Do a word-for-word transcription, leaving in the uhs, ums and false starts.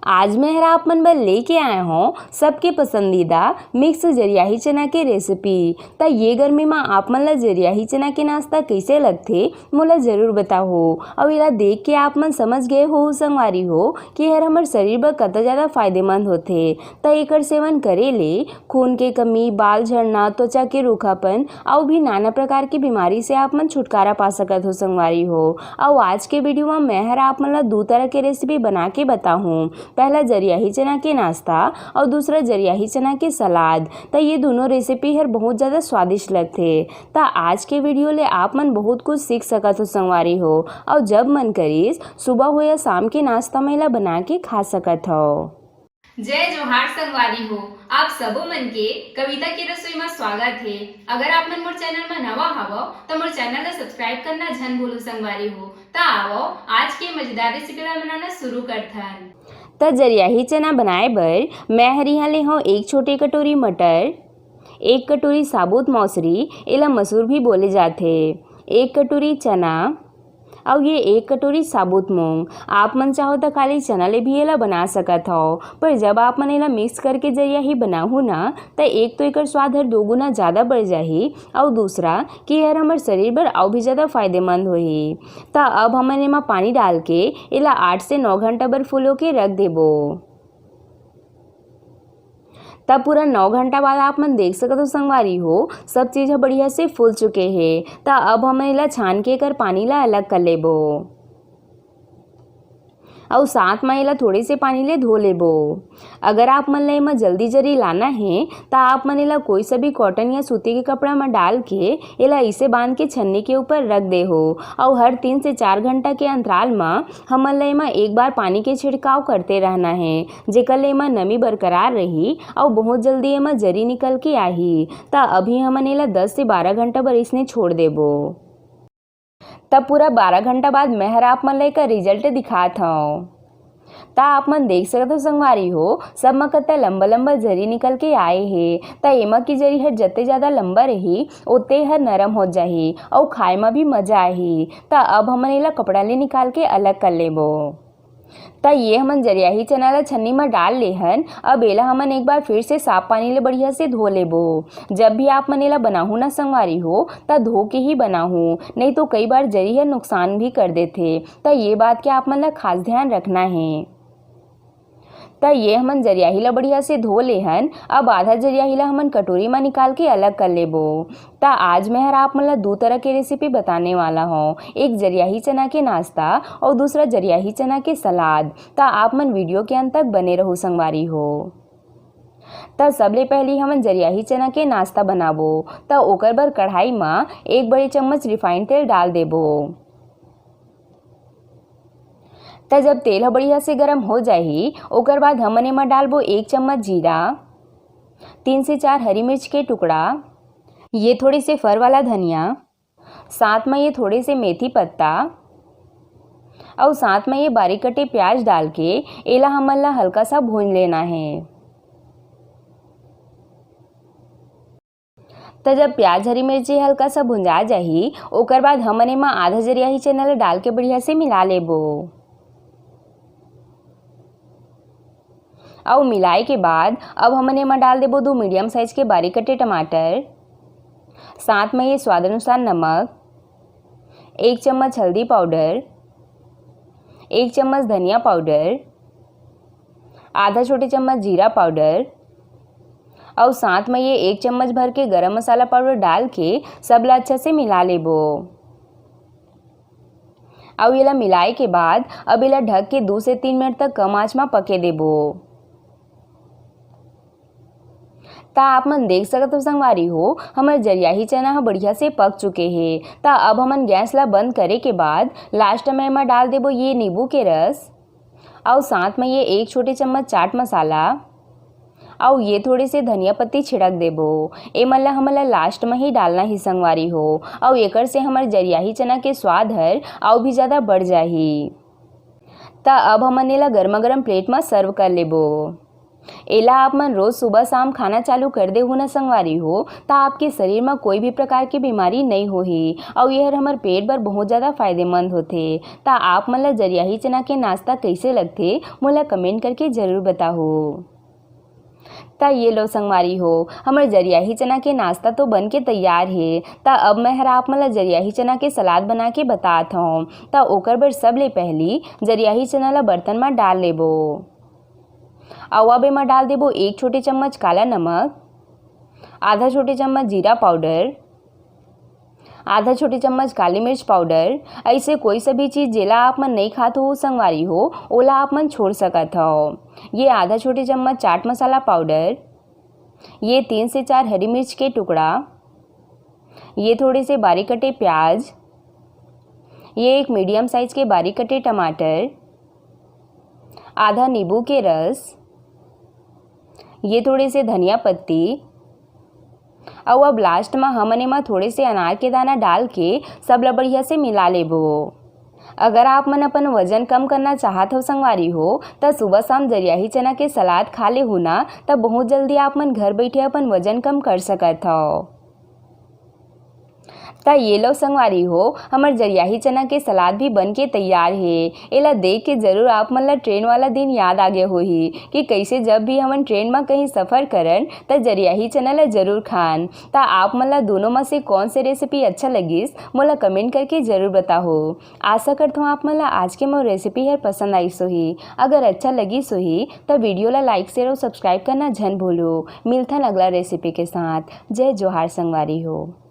आज मैं हर आप मन बर लेके आए हों सबके पसंदीदा मिक्स जरियाही चना के रेसिपी। त ये गर्मी म आप मन ला जरियाही चना के नाश्ता कइसे लगथे, मोला जरूर बताहू। अउ एला देख के आप मन समझ गए हो संगवारी हो कि हर हमर शरीर बर कतका ज्यादा फायदेमंद होथे। त एकर सेवन करे ले खून के कमी, बाल झड़ना, त्वचा के रूखापन अउ भी नाना प्रकार के बीमारी से आप मन छुटकारा पा सकत हो संगवारी हो। अउ आज के वीडियो म मैं हर आप मन ला दू तरह के रेसिपी बना के बताहूँ। पहला जरियाही चना के नाश्ता अउ दूसरा जरियाही चना के सलाद। त ये दोनों रेसिपी हर बहुत ज्यादा स्वादिष्ट लगथे। त आज के वीडियो ले आप मन बहुत कुछ सीख सकत हो संगवारी हो, अउ जब मन करिस सुबह हो या शाम के नाश्ता में ला बना के खा सकत हो। जय जोहार संगवारी हो, आप सबो मन के कविता के रसोई म स्वागत हे। अगर आप मन मोर चैनल म नवा हवव, त मोर चैनल ला सब्सक्राइब करना झन भूलो संगवारी हो। त आवव, आज के मजेदार रेसिपी ला बनाना शुरू करथन। त जरियाही चना बनाए बर मैं हर इहाँ ले हव एक छोटे कटोरी मटर, एक कटोरी साबुत मौसरी, एला मसूर भी बोले जाथे, एक कटोरी चना, अउ ये एक कटोरी साबुत मूंग। आप मन चाहो त खाली चना ले भी एला बना सकत हव, पर जब आप मन एला मिक्स करके जरियाही बनाहू ना, त एक तो एकर स्वाद हर दो गुना ज्यादा बढ़ जाही, अउ दूसरा कि हर हमर शरीर बर अउ भी ज्यादा फायदेमंद होही। त अब हमन एमा पानी डाल के एला आठ से नौ घंटा बर फुलो के रख देबो। त पूरा नौ घंटा बाद आप मन देख सकत हो संगवारी हो, सब चीज ह बढ़िया से फूल चुके हे। त अब हमन एला छान के एकर पानी ला अलग कर लेबो, अउ साथ म एला थोड़े से पानी ले धो लेबो। अगर आप मन ला एमा जल्दी जरी लाना हे, त आप मन एला कोई सा भी कॉटन या सूती के कपड़ा म डाल के एला इसे बांध के छन्नी के ऊपर रख देहू, अउ हर तीन से चार घंटा के अंतराल म हमन ला एमा एक बार पानी के छिड़काव करते रहना हे, जेकर ले एमा नमी बरकरार रही अउ बहुत जल्दी एमा जरी निकल के आही। त अभी हमन एला दस से बारह घंटा बर इसने छोड़ देबो। तब पूरा बारह घंटा बाद मैं हर आप मन ला एकर रिजल्ट दिखात हव। त आप मन देख सकत हो संगवारी हो, सब म कतका लंबा-लंबा जरी निकल के आए हे। त एमा के जरी हर जते ज्यादा लंबा रही, ओते हर नरम हो जाही अउ खाए म भी मजा आही। त अब हमन एला कपड़ा ले निकाल के अलग कर लेबो। त ये हमन जरियाही चना ला छन्नी म डाल ले हन। अब एला हमन एक बार फिर से साफ पानी ले बढ़िया से धो लेबो। जब भी आप मन एला बनाहू ना संगवारी हो, त धो के ही बनाहू, नहीं तो कई बार जरी ह नुकसान भी कर देथे। त ये बात के आप मन ला खास ध्यान रखना हे। त ये हमन जरियाही ला बढ़िया से धो ले हन। अब आधा जरियाही ला हमन कटोरी म निकाल के अलग कर लेबो। त आज मैं हर आप मन ला दू तरह के रेसिपी बताने वाला हव, एक जरियाही चना के नाश्ता अउ दूसरा जरियाही चना के सलाद। त आप मन वीडियो के अंत तक बने रहू संगवारी हो। त सबले पहिली हमन जरियाही चना के नाश्ता बनाबो। त ओकर बर कढ़ाई म एक बड़े चम्मच रिफाइंड तेल डाल देबो। त जब तेल ह बढ़िया से गरम हो जाही, ओकर बाद हमन एमा डालबो एक चम्मच जीरा, तीन से चार हरी मिर्च के टुकड़ा, ये थोड़े से फर वाला धनिया, साथ म ये थोड़े से मेथी पत्ता, अउ साथ म ये बारीक कटे प्याज डाल के एला हमन ला हल्का सा भून लेना हे। त जब प्याज, हरी मिर्ची हल्का सा भुंजा जाही, ओकर बाद हमन एमा आधा जरियाही चना ल डाल के बढ़िया से मिला लेबो। अउ मिलाए के बाद अब हमन एमा डाल देबो दू मीडियम साइज के बारीक कटे टमाटर, साथ म ये स्वाद अनुसार नमक, एक चम्मच हल्दी पाउडर, एक चम्मच धनिया पाउडर, आधा छोटे चम्मच जीरा पाउडर अउ साथ म ये एक चम्मच भर के गरम मसाला पाउडर डाल के सब ला अच्छा से मिला लेबो। अउ एला मिलाए के बाद अब एला ढक के दू से तीन मिनट तक कम आंच म पके देबो। त आप मन देख सकत हो संगवारी हो, हमर जरियाही चना ह बढ़िया से पक चुके हे। त अब हमन गैस ला बंद करे के बाद लास्ट में एमा डाल देबो ये नींबू के रस, अउ साथ में ये एक छोटे चम्मच चाट मसाला, अउ ये थोड़े से धनिया पत्ती छिड़क देबो। एमन ला हमन ला लास्ट में ही डालना ही संगवारी हो, अउ एकर से हमर जरियाही चना के स्वाद हर अउ भी ज्यादा बढ़ जाही। त अब हमन एला गरमा गरम प्लेट म सर्व कर लेबो। एला आप मन रोज सुबह शाम खाना चालू कर देहू न संगवारी हो, त आपके शरीर म कोई भी प्रकार के बीमारी नइ होही। अउ एहर हमर पेट बर बहुत ज्यादा फायदेमंद होथे। त आप मन ला जरियाही चना के नाश्ता कइसे लगथे, मोला कमेंट करके जरूर बताहू। त ये लो संगवारी हो, हमर जरियाही चना के नाश्ता तो बन के तैयार हे। त अब मैं हर आप मन ला जरियाही चना के सलाद बना के बतात हौं। त ओकर बर सबले पहली जरियाही चना ला बर्तन म डाल लेबो। अउ अब एमा डाल देबो एक छोटे चम्मच काला नमक, आधा छोटे चम्मच जीरा पाउडर, आधा छोटे चम्मच काली मिर्च पाउडर। ऐसे कोई सा भी चीज जेला आप मन नहीं खात हो संगवारी हो, ओला आप मन छोड़ सकत हो। ये आधा छोटे चम्मच चाट मसाला पाउडर, ये तीन से चार हरी मिर्च के टुकड़ा, ये थोड़े से बारीक कटे प्याज, ये एक मीडियम साइज के बारीक कटे टमाटर, आधा नींबू के रस, ये थोड़े से धनिया पत्ती। अउ अब लास्ट म हमन एमा थोड़े से अनार के दाना डाल के सब ल बढ़िया से मिला लेबो। अगर आप मन अपन वजन कम करना चाहत हो संगवारी हो, त सुबह शाम जरियाही चना के सलाद खा लेहू ना, त बहुत जल्दी आप मन घर बैठे अपन वजन कम कर सकत हो। त ये लो संगवारी हो, हमर जरियाही चना के सलाद भी बन के तैयार हे। एला देख के जरूर आप मन ला ट्रेन वाला दिन याद आ गया होही कि कैसे जब भी हमन ट्रेन म कहीं सफर करन, त जरियाही चना ला जरूर खान। त आप मन ला दोनों म से कौन से रेसिपी अच्छा लगिस, मोला कमेंट करके जरूर बताहो। आशा करथों आप मन ला आज के मोर रेसिपी हर पसंद आइस होही। अगर अच्छा लगिस होही, त वीडियो ला लाइक, शेयर अउ सब्सक्राइब करना झन भूलो। मिलथन अगला रेसिपी के साथ। जय जोहार संगवारी हो।